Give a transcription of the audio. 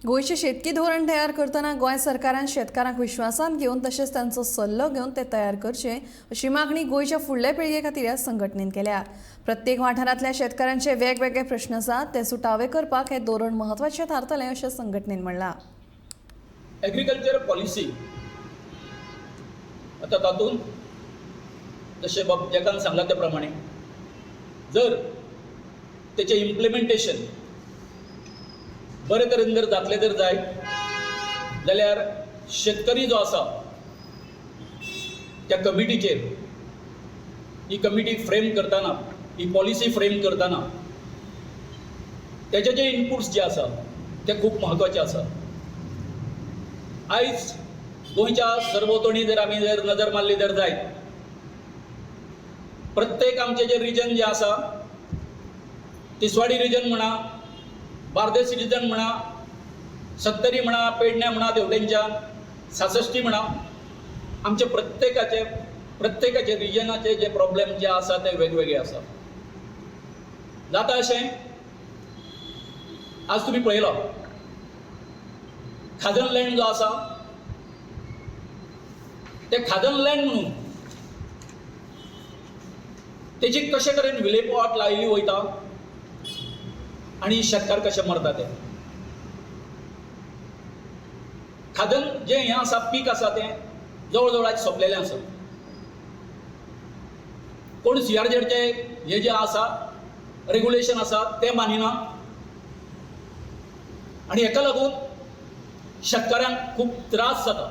गोंयचें शेतकी धोरण तयार करतना गोंय सरकारान शेतकारांक विश्वासांत घेवन तशेंच तांचो सल्लो घेवन ते तयार करचे अशी मागणी गोंयच्या फुडल्या पिळगे खातीर ह्या संघटनेन केल्या. प्रत्येक वाठारांतल्या शेतकारांचे वेगवेगळे प्रश्न आसात, ते सुटावे करपाक हें धोरण म्हत्वाचें थारतलें अशें संघटनेन म्हणलां. एग्रीकल्चर पॉलिसी आतां तातूंत जशें बाब जॅकान सांगलां त्या प्रमाणे जर तेचें इम्प्लिमेंटेशन बरे तरेन जर जातलें जर जायत जाल्यार शेतकरी जो आसा त्या कमिटीचेर ही कमिटी फ्रेम करतना, ही पॉलिसी फ्रेम करतना तेजे जे इनपुट्स जे आसा ते खूब म्हत्वाचे आसा. आयज गोंयच्या सरभोंवतणी जर आमी जर नदर मारली जर जायत, प्रत्येक आमचें जे रिजन जे आसा, तिसवाडी रिजन म्हणा, बार्देस रिजन म्हणा, सत्तरी म्हणा, पेडण्या म्हणा, तेवटेनच्यान सासश्टी म्हणा, आमचे प्रत्येकाचे प्रत्येकाचे रिजनाचे जे प्रॉब्लेम जे आसा ते वेगवेगळे आसा. जाता अशें, आज तुमी पळयलो खाजन लँड जो आसा ते खाजन लँड म्हणून तेजी कशे तरेन विलेपाट लायली वयता आनी शेतकार कशे मरता. ते खाजन जें हें आसा, पीक आसा, तें जवळ जवळ आयज सोंपलेलें आसा. कोण सीआरझेडचे हे जे आसा रेगुलेशन आसा तें मानिना आनी हेका लागून शेतकाऱ्यांक खूब त्रास जाता.